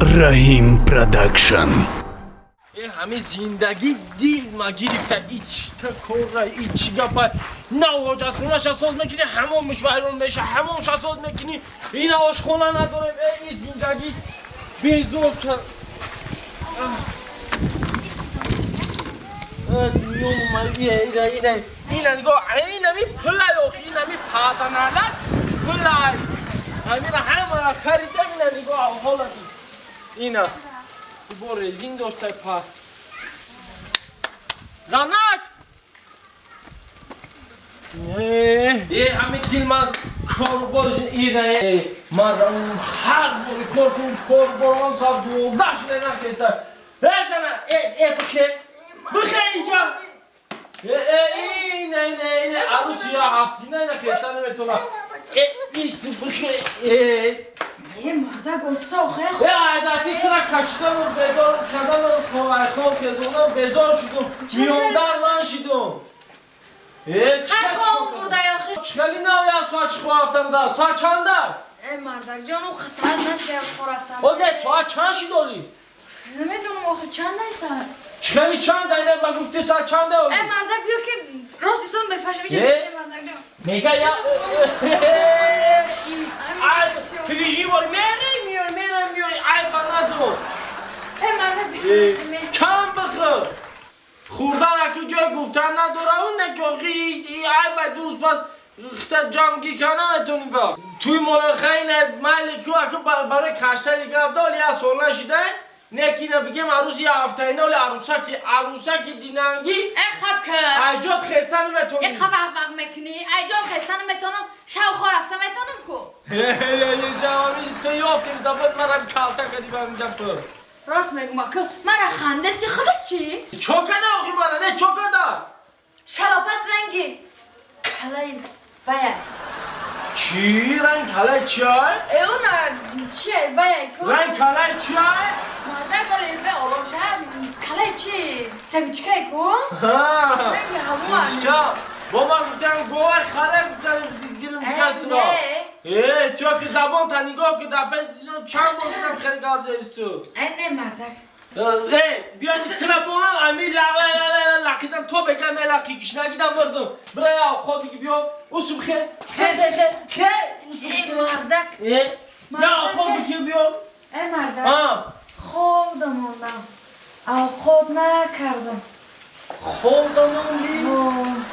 Раҳим Продакшн. Э, ҳамин зиндагӣ дил ма гирифта, ичта кора, ичи гапа. На ҳоҷатхонаша соз мекунӣ, ҳамомш вайрон меша, ҳамомша соз мекунӣ, ина ошхона надорем. Э, ин зиндагӣ безор шад. Ина нигоҳ, инами пулай, охи, инами паданалак пулай, ҳамина ҳамара харидам. Ина нигоҳ, ҳолати ина бо резин доштай. Па занак, э, ҳами дил ман корбор ина ман ҳар бори кор кун, корборон соат 12 шуда нахеста. Э, зана, э, э, бихе, бихе инҷа. Э, э, ина, ина, ина аруси я ҳафтина ина хеста наметона. Э, ис, бихе, э. Е, мардак, оста охе. Э, айдаси тра кашидану бедор кардану хоб хезонам, безор шудум, миёндар ман шудум. Э, Хай, хоб бурдай охе. Чикали нав я соат чӣ хоб рафтам да? Соат чанда? Е, мардак ҷон, ӯ соат нашда хоб рафтам. О, не, соат чанд шид оли? Намедонам охе, чанд ай соат. Чикали чанд ай ба гуфти, соат чанда оли? Е, мардак, биё ки рост исон бефашм Е? ича, мардак ҷон. Мега я ай прижи бори мере миёй, мере миёй, ай ба надо. Е, мардак, бефашм ме. Кам бихӯр. Хӯрдан аку ҷой гуфтан надора, он некоқи ай ба дӯст пас хта ҷамгир кар наметонӣ. Ба туи молахайна майли ку аку барои каштани гап доли я сол нашида, некина бигем арӯси я ҳафтаина оли арӯсаки, арӯсаки динангӣ. Е, хаб ка. Айҷод хеста наметонӣ. Е, хаб ақ мекунӣ. Ай ҷон, хеста наметонам, шав хоб рафта метонам ку. Ҷавоби ту ёфтем, забон марам калта кади ба гапа. Рост мегум аку, мара хандасти худо чӣ? Чо када охи мара, не, чо када? Шалофат ранги калай вая. Чӣ ранг калай чиай? Э, уна чие вая ку? Ранг калай чиай? Мардак, оли бе ором ша, калай чи семечкай ку? Ранги ҳаво. Семечка. Бо ман гуфтам говай хара, гуфтам дилм дигасро. Не. Э, ту ки забон та нигоҳ ки дар пеш чанд бор шудам хеле гап засту. Э, не, мардак. Э, биё тира бонам, ами лақидан то бегам лақи гишнагидам мурдум. Бира я хоб биги, биё. Усум хе хе хе хе хе усум. Э, мардак. Э, я хоб биги, биё. Э, мардак. А. Хобда мондам. Авқот накардам. Хобда монди?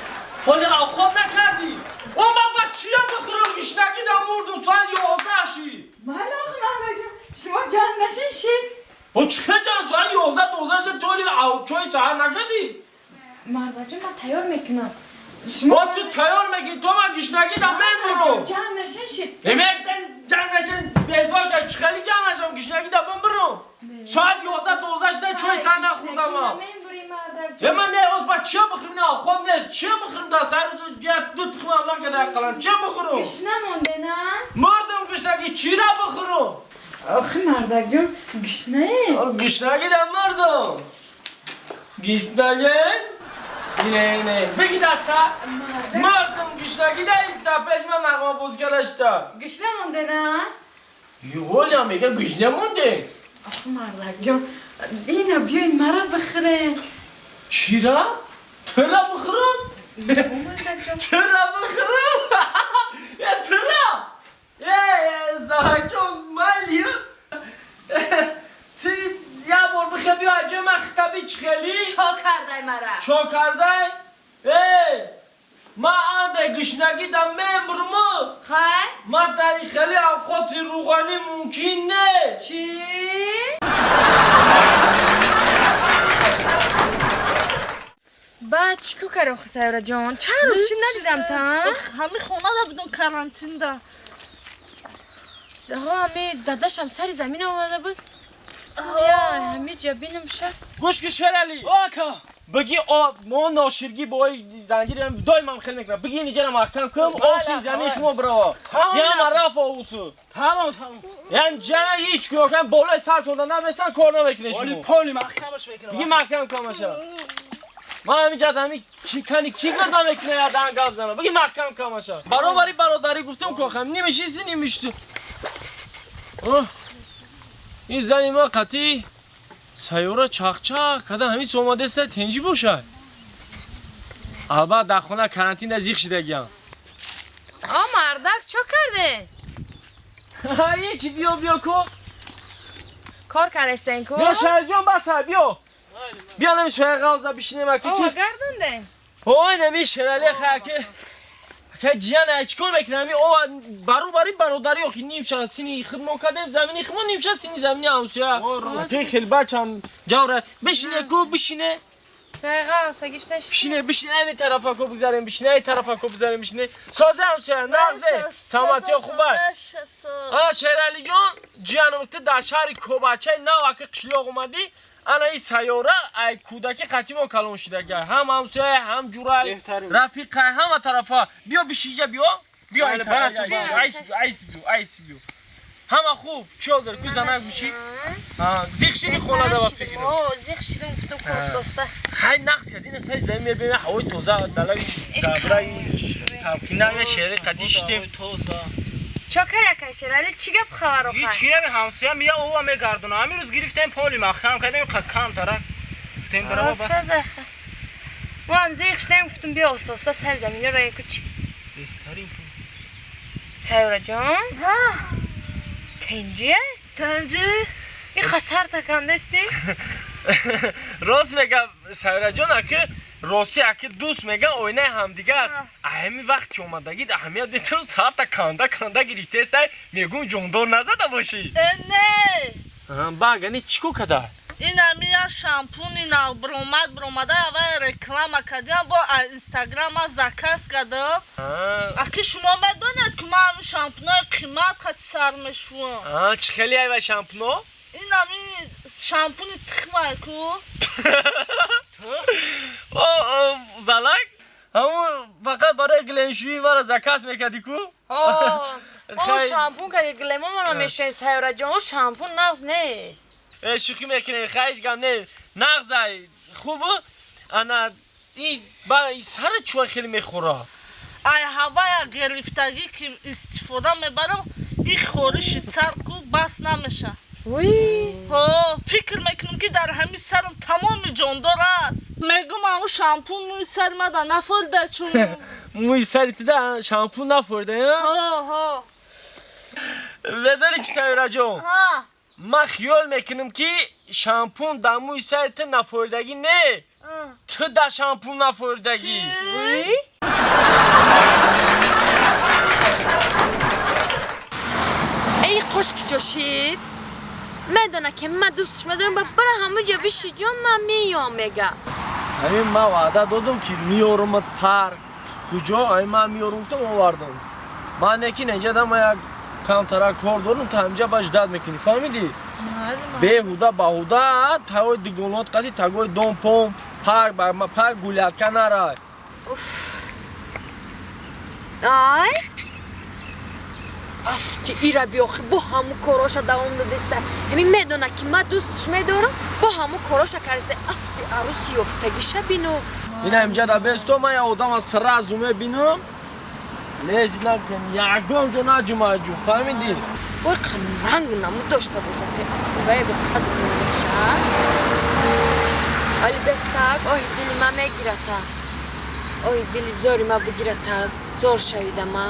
Ҳоли авқот накардӣ? О, ман ба чия бихӯрам? Гишнагидам мурдум, соат 11 шид. Майли охи, мардак ҷон, шумо ҷанг нашин шид. О, чӣ ҷан, соат 11, 12 шид, ту ҳоли чой саҳар накардӣ? Мардак ҷон, ман тайёр мекунам. О, ту тайёр мекунӣ, то ман гишнагидам мемурам. Ҷанг нашин шид. Эме, ҷанг нашин, безор кард, чӣ хели ҷанг нашам, гишнагидам бимбирам. Соат 11, 12 шида, чой саҳар нахӯрдам ман. Мембурӣ, мардак. Е, ман не, оз ба чия бихӯрам, не, авқот нест, чия бихӯрам? Да сар рӯз як ду тухмам накарда ақаллан, чия бихӯрам? Гишна монде на? Мурдам гишнагӣ, чира бихӯрам? Охи, мардак ҷон, гишнае. Гишнагидам мурдам. Гишнагӣ? Ине, ине. Биги даста. Мурдам гишнагида, да пеш ман нағма боз карашта. Гишна монде на? Ёлям мега гишна монде. Охи, мардак ҷон, ина биёин мара бихӯрен. Чира? Тира бихӯрам? Мардак ҷон. Тира бихӯрам? Э, тира? Э, заҳакҷон, майли? Ти я бор бихе, биё аҷои ман хитаби чихели? Чо кардай мара? Чо кардай? Э, ман анда гишнагидам мембурму. Хай? Ман дар хеле авқоти рӯғанӣ мумкин нест. Чӣ? Баъд чӣ кор кардӣ охи, Сайёра ҷон? Чанд рӯз шид надидам та. Ҳами хонада будум, карантинда. Ҳо, ҳами дадашам сари замин омада буд. Я ҳами ҷа бинам ша. Гӯш ки, Шерали ака, бигӣ о мо ноширгӣ бои занҷир доимам хел мекунам, бигӣ ниҷара маҳкам кун, оси замин шумо бирава яма раф овусу. Тамом, тамом. Ян ҷана ҳеч кӯкан болои сартонда набесан, кор намекунед Оли шумо. Поли маҳкамаш мекунам. Бигӣ маҳкам камаша. Ман ҳаминҷа ҳами кани ки гирда мекуна, я дан гап зана, бигӣ маҳкам камаша. Баробари бародарӣ гуфтам, кохам нимишиси нимишту. Ин зани ма қатӣ сайёра чақчақ када ҳамин омадеста тенҷӣ бошад. Албатта дар хона карантинда зиқ шидагиям. О, мардак, чо карде? Ҳеч, биё, биё ку. Кор кардестен ку? Биё, Шаҳриҷон, баса, биё. Биё нами соя ғавза бишинем аки. О, гардондем. Ой, нами Шерали хаки. Ка ҷиян ай чикор мекунам? Ами о баробари бародари охи нимша сини хидмо кардем, замини хидмо нимша сини замини ҳамсоя. Ки хел бачам ҷавра бишине ку, бишине. Соя ғавза гирифтан. Бишине, бишине, ани тарафа ку бигзарем, бишине, ай тарафа ку бигзарем, бишине. Созе ҳамсоя, нағзе, саломатиё хуба. А Шералиҷон, ҷияном ту дар шаҳри Кобачаи нав аки қишлоқ омадӣ, ана ин сайёра ай кӯдаки қатимо калон шудага. Ҳам ҳамсоя, ҳам ҷурай, рафиқай, ҳама тарафа. Биё бишиҷа, биё. Биё ай тараф, айс биё, айс биё, айс биё. Ҳама хуб, чӣ дор, ку занак биши? Зиқ шиди хонада ба фикр. О, зиқ шидим, гуфтам костоста. Хай нақс кардӣ, на сари замин мебинем, ҳавои тоза, далави забраи салқина, я шеъри қатӣ шитем. Тоза. Чо каря кай Шерали, чӣ гап хабар охай? Ҳеч чия, ҳамсоя мия ова мегардона. Ҳамин рӯз гирифтем поли махкам кардем, кам тара. Гуфтем барава бас. Сазаха. Мо ҳам зиқ шидем, гуфтум биё ососта сари замино ро ку чӣ. Беҳтарин. Сайёраҷон? Тенҷие? Тенҷи? Ин хасар такандасти? Рост мегам, Сайёраҷон, аки рости аки дӯст меган оинаи ҳамдигар. Ҳамин вақт ки омадагид аҳамият метавон сарта канда канда гирифтестай, мегум ҷондор назада бошӣ. Э, не. Багани чӣ ко када? Ин ами я шампуни нав бромад, бромада, авай реклама кардиам, бо инстаграма заказ кардам. Аки шумо медонед, ки ман ҳамин шампунои қимат қати сар мешӯям. Чӣ хели айва шампуно? Ин ами шампуни тухмай ку. О, залак, ҳамун фақат барои глемшӯӣ мара заказ мекардӣ ку? О, шампун кади глемомонро мешӯем, Сайёраҷон, о шампун нағз нест. Э, шӯхӣ мекунем, хайш гап не, нағзай, хуб. Ана и ба сара чӯа хеле мехӯра. Ай ҳавая гирифтагӣ ки истифода мебарам, и хориши сар ку бас намеша. Ҳо, фикр мекунам, ки дар ҳамин сарам тамоми ҷондор аст. Мегум, ҳамун шампун мӯи сари мада нафорида чун. Мӯи сари тида шампун нафорида? Ҳо, ҳо. Медони чи, Сайёраҷон, ман хиёл мекунам, ки шампун дар мӯи сари ту нафоридагӣ не, ту дар шампун нафоридагӣ. Эй, қош ки ҷошид, медона, ки ман дӯстш медорам, ба бара ҳамун ҷо биши ҷон, ман меём, мега. Ҳамин ман ваъда додам, ки меёрумат парк куҷо, ҳамин ман меёрум гуфтам, овардам. Ман некин инҷа дама як камтара кор дорам, ту ҳаминҷа ба ждать мекунӣ, фаҳмидӣ? Беҳуда баҳуда тагои дугонот қади тагои дом пом парк парк гулятка нарай. Ай, афти ира биёхи, бо ҳамун короша давом додеста. Ҳамин медона, ки ман дӯстш медорам, бо ҳамун короша кардеста. Афти аруси ёфтагиша бино. Ина инҷа да бесто, ман я одама сразу мебинам, лезить накун, ягон ҷо наҷумаҷу, фаҳмидӣ? Ой, ранг намуд дошта бошад, ки афти вай беқад меша, вале бесак. Оҳи дили ман мегирата, оҳи дили зори ма бигирата, зор шавидама.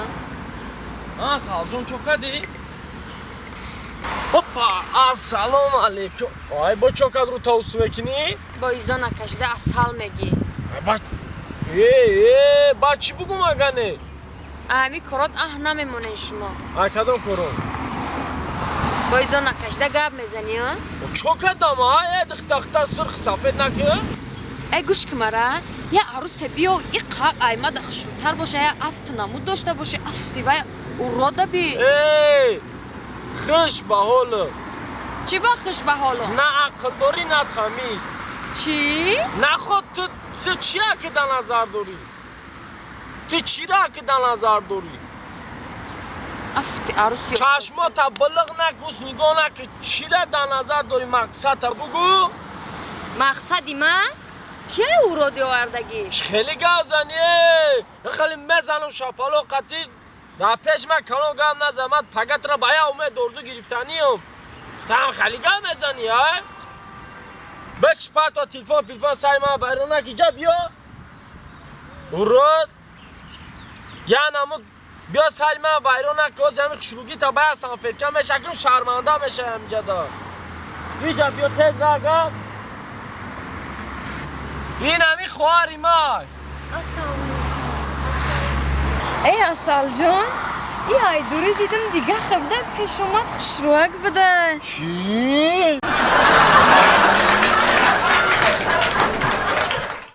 А, Салҷон, чо кардӣ? Опа, ассалому алейкум. Ай, бо чо кад рӯ тавсу мекунӣ? Бо изо накашида асал мегӣ. Ба э э ба чӣ бугум агане? Ҳами корот аҳ намемонен шумо. Ай кадом корот? Бо изо накашида гап мезанӣ, а? Чо кардам, а? Э, дихтахта сурх сафед накӣ. Э, гӯш ки мара, я арусе биё, иқа аймада хушрӯтар боша, я афту намуд дошта боши, афти вай урода би. Эй, хуш ба ҳолу. Чӣ ба хуш ба ҳолу? На ақл дорӣ, на тамиз. Чӣ? Наход ту чия ки дар назар дорӣ? Ту чира ки дар назар дорӣ? Афти аруси. Чашмота билиқ накус, нигоҳ наки, чира дар назар дорӣ, мақсадта бугӯ. Мақсади ман кия уроди овардагӣ? Чӣ хеле гап занӣ? Хеле мезанам шапало қатӣ. Дар пеш ман калон гап назан, ман пагатра ба я умед орзу гирифтаниям. Ту ҳам хеле гап мезанӣ, ай? Бикш парто телефон пилфон сари ман байрон ки ҷа биё. Урод. Я наму биё сари ман вайрон наки, оз ҳами хушругӣ та бая санфетка мешаким, шарманда мешавам инҷа да. Иҷа биё тез рага. Ин ҳами хоҳари ман. Эй, Асалҷон, и айдурӣ дидим, дига хабда пеш омад, хушрӯак буда. Чӣ?